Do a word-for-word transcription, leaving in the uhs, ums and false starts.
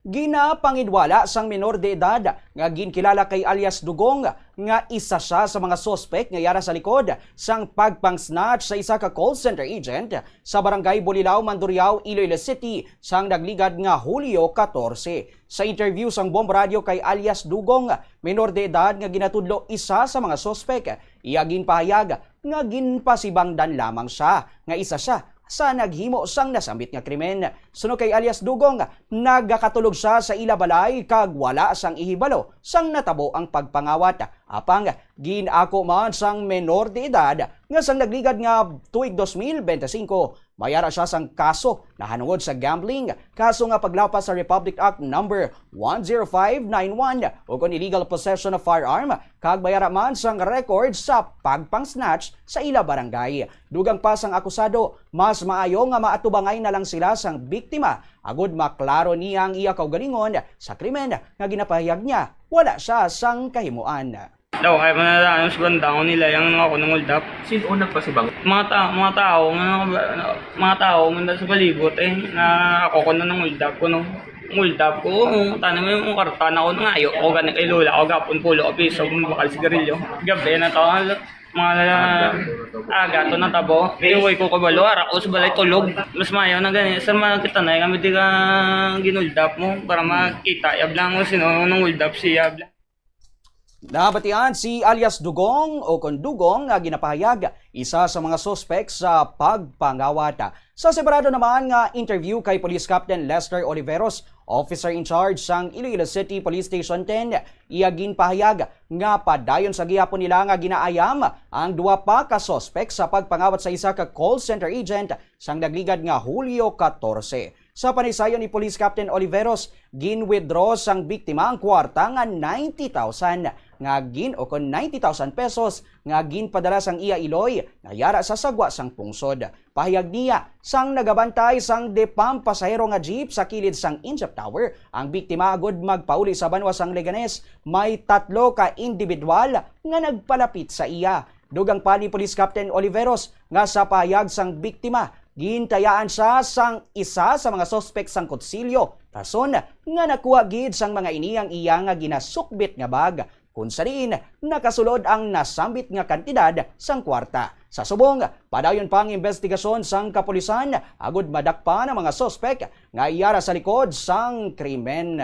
Ginapangidwala sang menor de edad nga ginkilala kay alias Dugong nga isa sia sa mga suspek nga yara sa likod sang pagpang-snatch sa isa ka call center agent sa Barangay Bulilao, Mandurriao, Iloilo City, sang nagligad nga Hulyo katorse. Sa interview sang Bomb Radio kay alias Dugong, menor de edad nga ginatudlo isa sa mga suspek, iya ginpahayag nga ginpasibangdan lamang sia nga isa sia sa naghimo sang nasambit nga krimen. Suno kay alias Dugong, nagakatulog sia sa ila balay kag wala sang ihibalo sang natabo ang pagpangawat. Apang gin-ako man sang menor de edad nga sang nagligad nga tuig dos mil bente singko, mayara sia sang kaso nahanungod sa gambling, kaso nga paglapas sa Republic Act Number one zero five nine one, ukon illegal possession of firearm, kag mayara man sang record sa pagpang-snatch sa ila barangay. Dugang pa sang akusado, mas maayo nga maatubangay na lang sila sang biktima agud maklaro niya ang iya kaugalingon sa krimen nga ginapahayag niya wala sia sang kahimuan. Daw, kaya pa na ano, sa banda ko nila, yung ako nang uldap. Sino ang nagpasibang? Mga ta-, mga tao, mga, mga tao, mga sa palibot, eh, na ako ko na nang uldap ko, no? Ang uldap ko, oo, tanong mo yung karta na ako, nangayo ko, gani kay lola ko, gapon pulo ka piso, kung bakal sigarilyo. Gabi na to, mga aga to na tabo. Iway ko kabalo, ara ko sa balay tulog. Mas mayo na gani, sir, makita na, kami di ka ginuldap mo, para makita, yab lang mo, sino nang uldap siya, yab lang. Nabatian si alias Dugong o kon Dugong nga ginapahayag isa sa mga suspek sa pagpangawat. Sa separado naman nga interview kay Police Captain Lester Oliveros, officer in charge sang Iloilo City Police Station ten, iya ginpahayag nga padayon sa gihapon nila nga ginaayam ang duha pa ka suspek sa pagpangawat sa isa ka call center agent sang nagligad nga Hulyo katorse. Sa panaysayon ni Police Captain Oliveros, gin-withdraw sang biktima ang kwarta nga ninety thousand nga gin-, o kon ninety thousand pesos nga ginpadala sang iya iloy nga yara sa sagwa sang pungsod. Pahayag niya, sang nagabantay sang depam pasahero nga jeep sa kilid sang Injap Tower ang biktima agud magpauli sa banwa sang Leganes, may tatlo ka indibidwal nga nagpalapit sa iya. Dugang pa ni Police Captain Oliveros nga sa pahayag sang biktima, gintayaan sia sang isa sa mga suspek sang kutsilyo, rason nga nakuha gid sang mga ini ang iya nga ginasukbit nga bag, kun sa diin nakasulod ang nasambit nga kantidad sang kwarta. Sa subong, padayon pa ang imbestigasyon sang kapulisan agud madakpan ang mga suspek nga yara sa likod sang krimen.